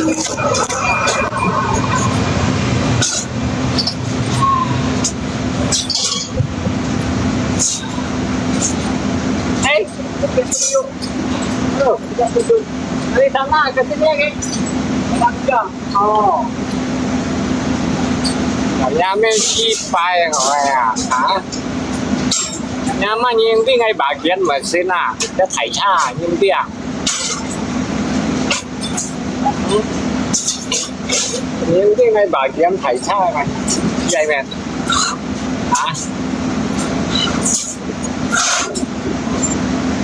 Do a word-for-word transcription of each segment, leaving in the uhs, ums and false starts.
Hey, oh, dari sana ke sini lagi. Oh. Nyaman si pai ya, ha? Nyaman yang ting ai bagian mesin ah, dia tai cha yang ting. Yang ting ai bagian tai cha kan, ya men. Ha?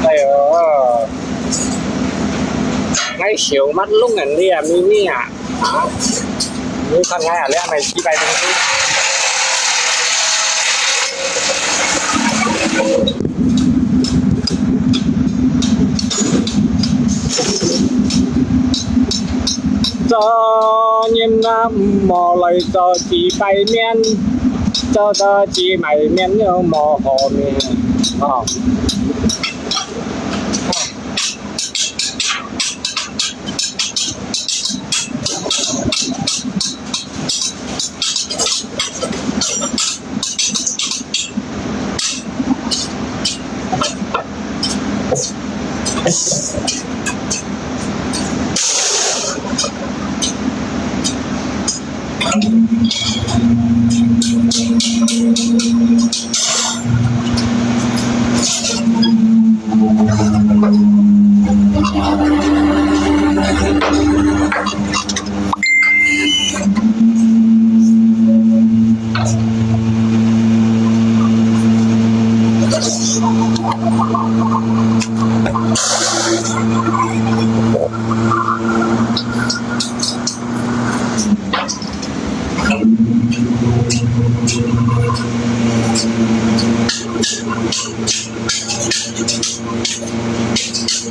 Ai yo, ngai siu mat lung an dia mi mi ah. 你看看啊，你係咪幾百公斤？做人啊，毋好來做幾百面，做到幾百面又無好命哦。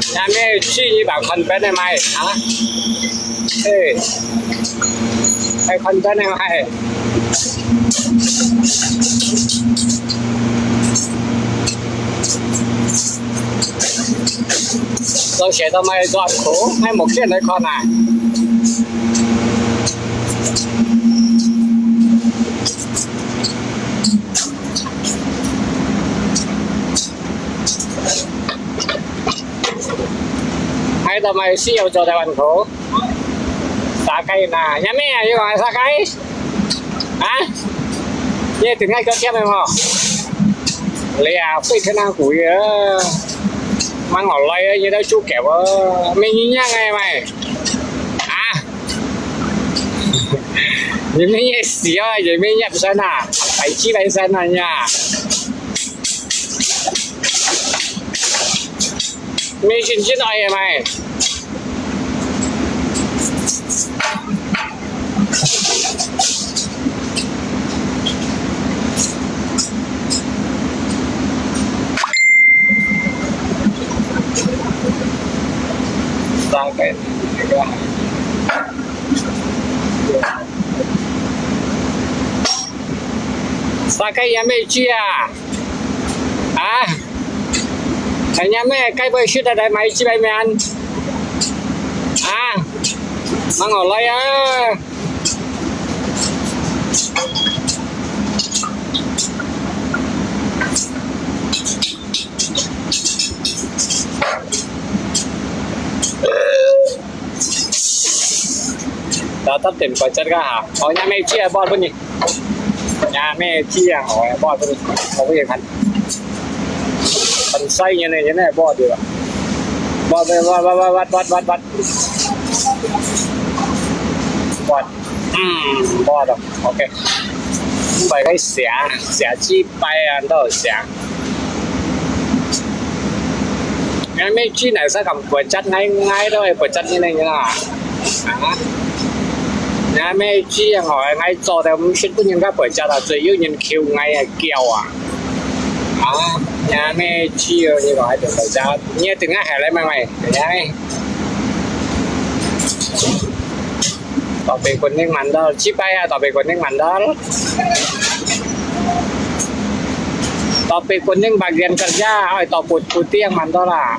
下面去一把宽边的麦啊，嘿，还宽边的麦。 都寫到賣專苦，賣目前來看啊。還有賣西柚做台灣苦，沙雞呐，有咩啊？有賣沙雞？ 啊？你等下个叫咩吼？你啊，會看到鬼啊！蛮好來啊，你都出狗啊，没营养哎喂！啊？你们也死啊，也没也不算啊，百几百三啊呀！ Mission真愛啊，咪。三个，三个也没去啊。 啊？人家咩，該不會去得來買幾百面？啊？蛮好來啊！Tatap din budget ka ha. O, nya may chia bawal pun ni. Nya may chia, o, bawal pun ni. O, pun ni kan. Pansay nya ni, nya ni bawal di ba. Bawal, bawal, bawal. Bawal. Hmm, bawal. OK。 毋係該寫，寫字牌啊，都有寫。𠊎乜知哪儕敢budget，𠊎，𠊎都係budget呢，呢啦。啊？𠊎乜知啊，𠊎，𠊎做得毋識分人家budget啊，最有人求𠊎啊，叫啊。啊？𠊎乜知啊，你講還做budget，你一定愛下來買買，哎。 Tapi kuning mandal, cipaya tapi kuning mandal. Tapi kuning bagian kerja, ay, topi putih yang mandal lah.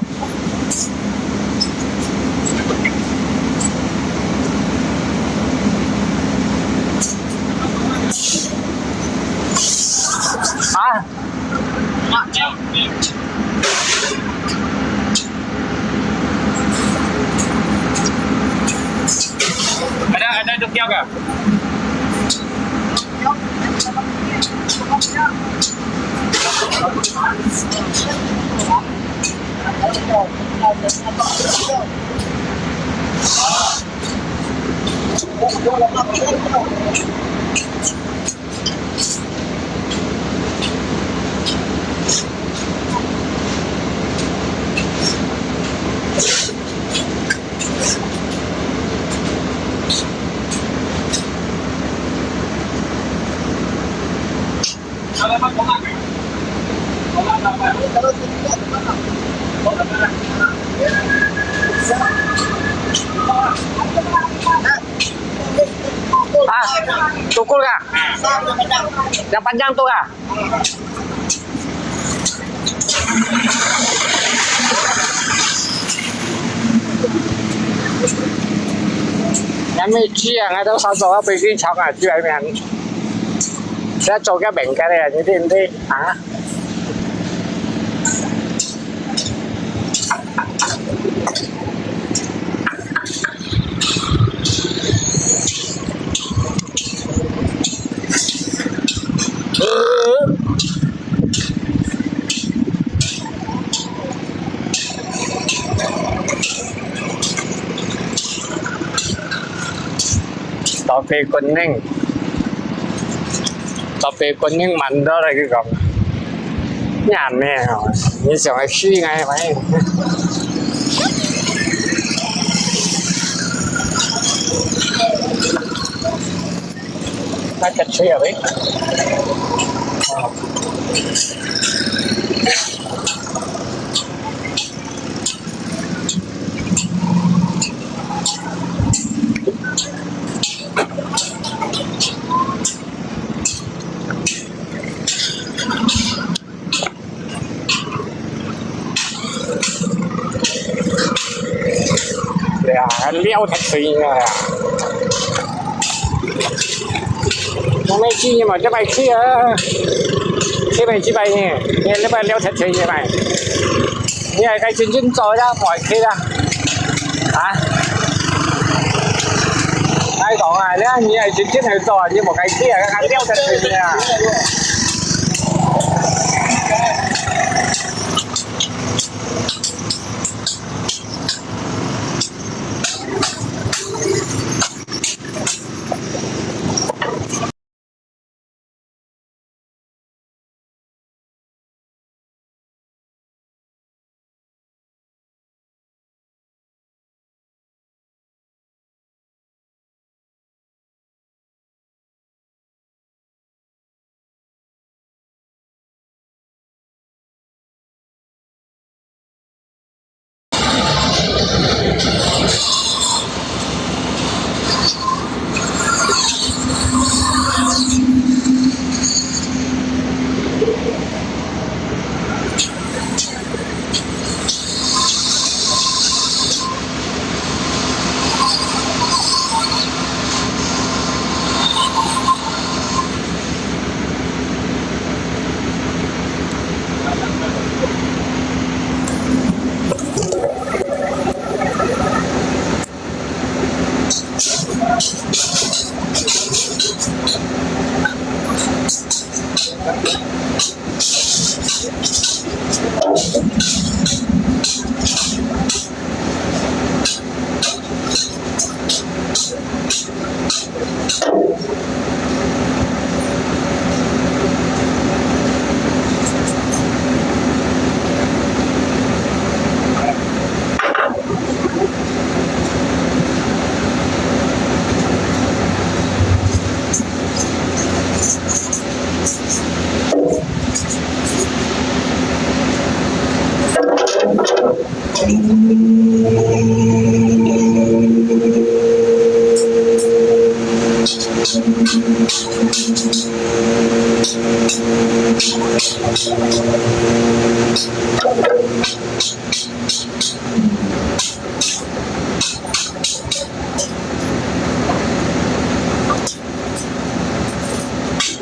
Ah, tukul ka? Yang panjang tu ka? Yang 美肌啊，俺都上早啊，北京桥啊，去外面。在走个门个嘞，你对不对啊？ 到北京城，到北京城蛮多了，佢講。你還沒有，你想要去應該沒有。那个吹啊喂。對啊，還撩太吹啊！我沒去嘛，這擺去啊，這擺去擺呢，你這擺撩太吹呢，你還該真正走呀，莫去啦。 啊？該講啊，你看你係真正係做啊，你無該去啊，該撩得去啊。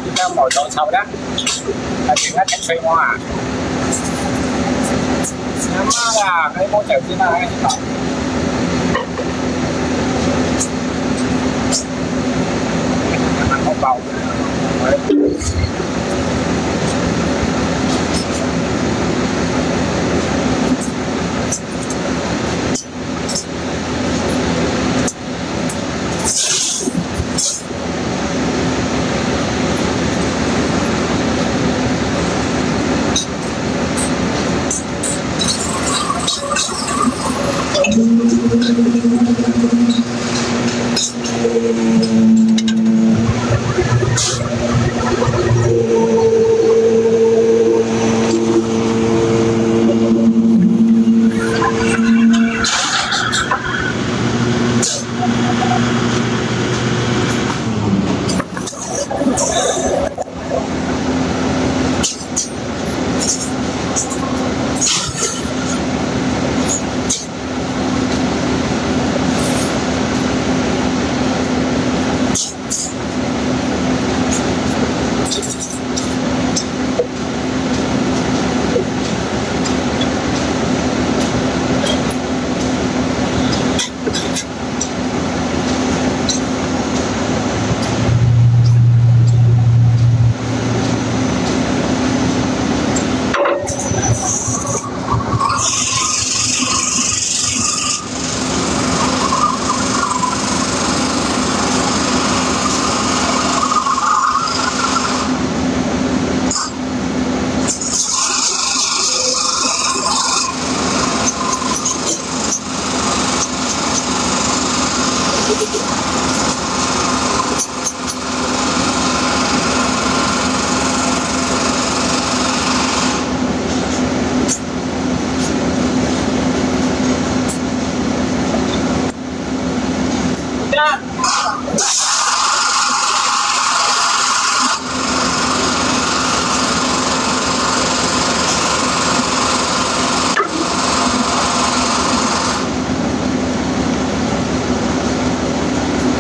你看毛毛草的，還挺愛吹我啊！他媽的，還摸腳尖啊，還搞。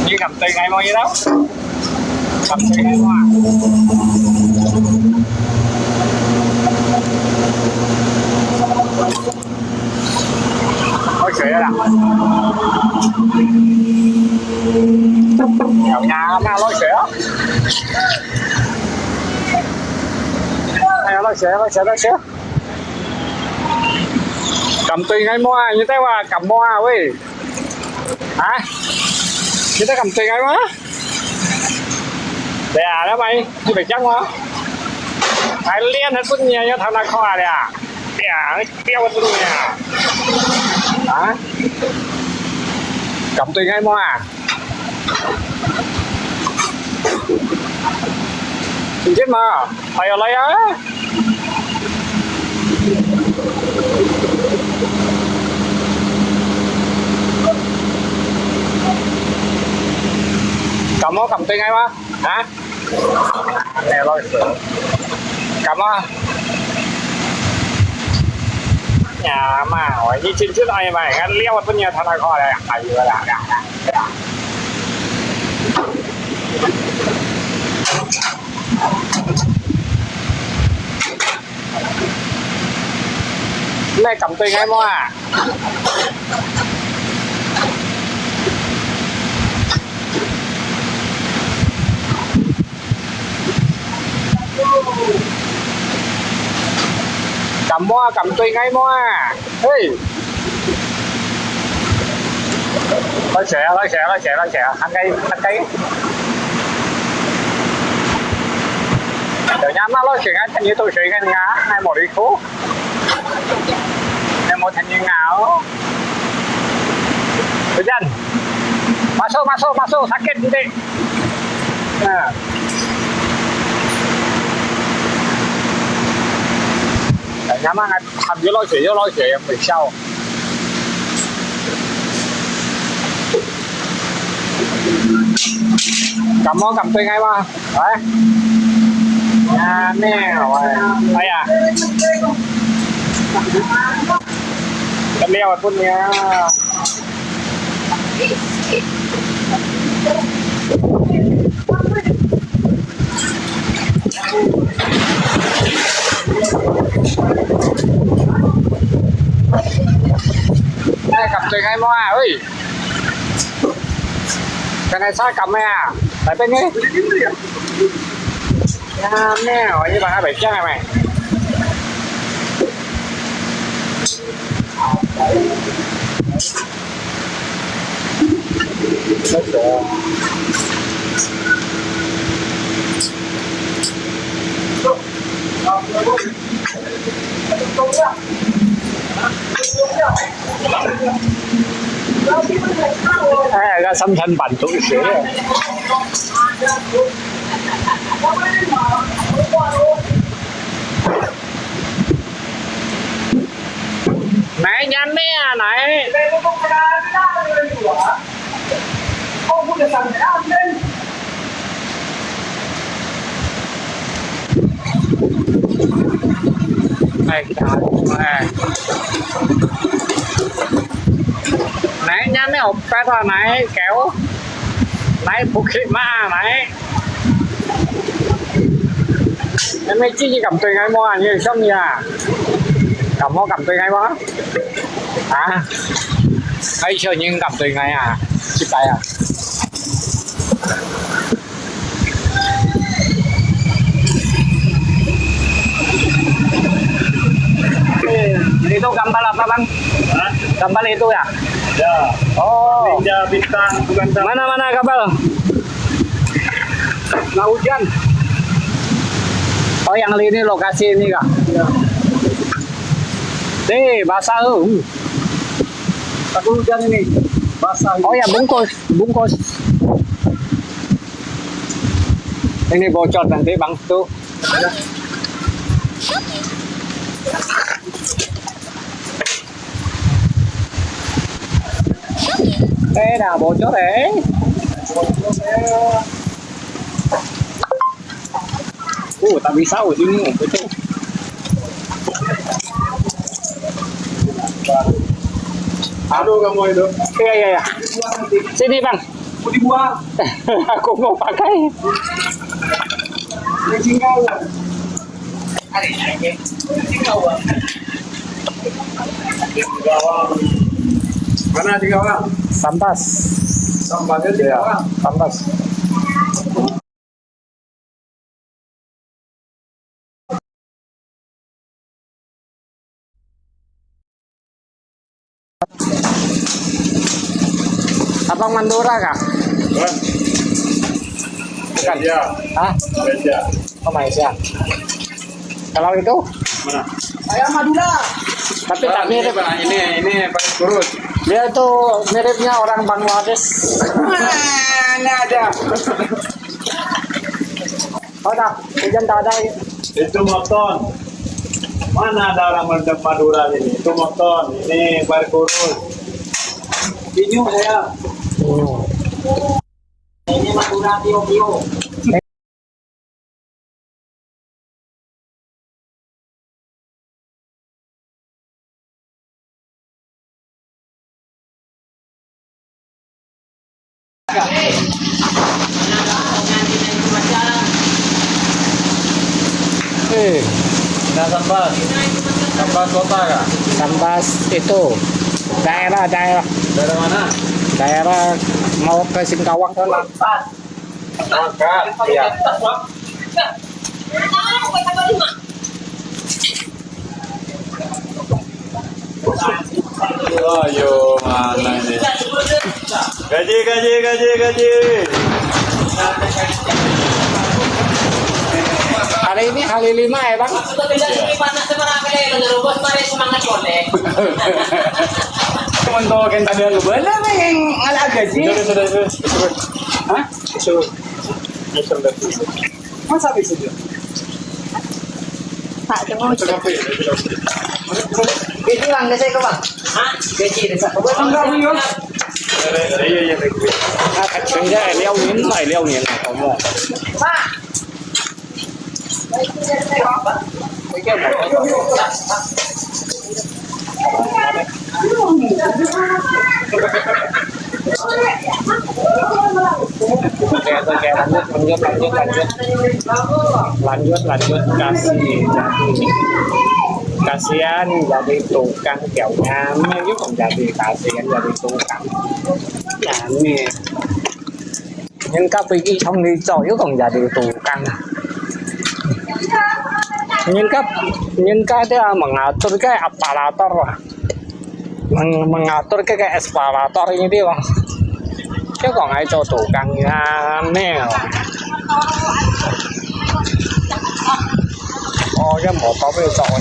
你敢對𠊎無意思？敢對𠊎無啊？ 落水啦！有呀，那落水哦！哎呀，落水，落水，落水！敢對𠊎無啊？你對𠊎敢無啊？喂！啊？你在敢對𠊎無啊？ 對啊，那麼你袂驚嗎？還練還不練，要談哪看啊？對啊，你不要問這個啊！啊？敢對𠊎無啊？真正嗎？哎呀，來啊！ 敢無？敢對𠊎嗎？啊？哎，老師，敢無？呀媽，𠊎一進去，哎呀媽呀，𠊎料分你看到看了，哎呦啦！ 你敢對𠊎無啊？敢無啊？敢對𠊎無啊？ 嘿！落水啊，落水啊，落水啊，落水啊，行開，行開。有人罵落水啊，看你落水个啊，還無理苦。還無聽人啊哦。不然，masuk，masuk，masuk，sakit nanti。嗯。 哎呀媽，還越落水，越落水，也袂笑。敢無？敢對𠊎無？哎，呀，咩，喂，哎呀，這料分你啊。 哎，敢對𠊎無啊？喂，剛才啥敢个啊？來，等你。呀，咩，𠊎一般還袂驚个咩？哎，个三餐半肚屎。哪一家咩啊？哪一？哎，哎。哪一家咩？我拜托，哪一个？哪一？Bukit Tinggi，哪一？ 你咪自己敢對𠊎摸啊？你有相信啊？敢摸敢對𠊎摸？啊？還有人敢對𠊎啊？一擺啊？Itu gambar apa, Bang? Hah? Gambar itu ya? Ya. Oh. Ninja bintang, bukan bintang. Mana, mana kapal? Nggak hujan. Oh, yang ini lokasi ini kah? Ya. Deh, basah, eh. Takut hujan ini. Basah. Oh ya, bungkus, bungkus. Ini bocor nanti, Bang, tuh. Eh, dah bocor, eh. Oh, tak bisa, oh, sini, oh, betul. Aduh, kamu itu. Iya, iya, iya. Sini, Bang. Mau dibuang. Aku mau pakai. Ini tinggal. Mana tiga orang? Sambas. Sambasnya tiga orang. Sambas. Abang Mandura kah? Hah? Bukan. Malaysia. Hah? Malaysia. Oh, Malaysia. Kalau itu? Mana? Saya Madura. Tapi tak mirip. Ini, ini, ini paling kurus. Dia tuh miripnya orang Bangladesh. Mana ada? Oh, dah. Hujan tak ada. Itu moton. Mana ada orang Madura ini? Itu moton. Ini paling kurus. Ini saya. Hmm. Ini Madura Tio-Tio. Eh. Nah, Sambas. Sambas kota kah? Sambas itu. Daerah, daerah. Daerah mana? Daerah mau ke Singkawang sana. Makan. Iya. Ayo, mana ini? Gaji, gaji, gaji, gaji. Hari ini hari lima ya, Bang? Teman-teman kita ada lu, benar yang ngala gaji. Sudah, sudah, sudah, sudah. Hah? Sudah. Sudah, sudah. Masa bisa dia? Pak, tunggu. Itu kafe, itu kafe. Itu lang, kasi ko, Bang. Ha? Kasi, kasi. Ang dami yun. Iya, iya, iya. Senja, eh, liao nian, eh, liao nian, eh, kamu. Pak! Oke, oke, oke. Lanjut, lanjut, lanjut, lanjut. Lanjut, lanjut, kasih. Kasihan jadi tukang kiaunya. Yuk, jadi kasihan jadi tukang. Nah, ini. Nhân gấp với cái không đi chọi, yuk, jadi tukang. Nhân gấp, nhân gấp dia mengatur cái aparatur. Meng-, mengatur cái, cái eskavator ini dia, Bang. Chứ còn ai cho tukang ya, aneh. Ôi, cái mỏ tóc bây giờ chọn.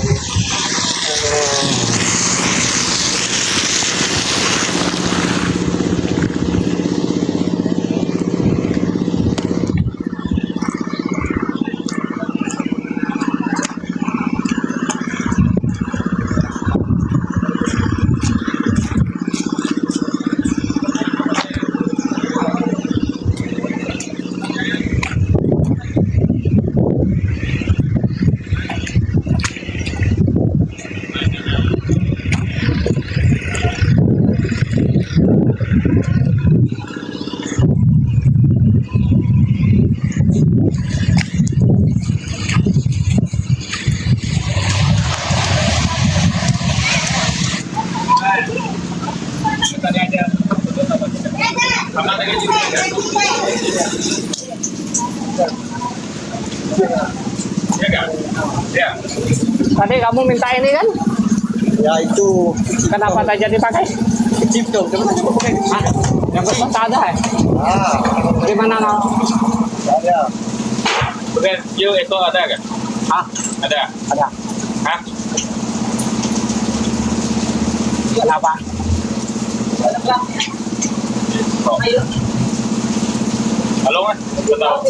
Tadi kamu minta ini kan? Ya, itu. Kenapa tak jadi pakai? Kecil tu, kenapa tak pakai? Hah? Yang besar tak ada, eh? Ah. Di mana, no? Ada. Bukan, you itu ada kan? Hah? Ada. Ada. Hah? Kenapa? Along ah, tak tahu.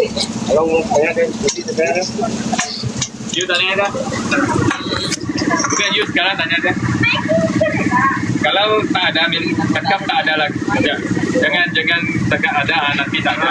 Along, tanya dia, dia tanya dia. You tanya dia. Bukan, you sekarang tanya dia. Kalau tak ada, min-, cakap tak ada lagi. Ya. Jangan, jangan cakap ada, ah, nanti tak ada.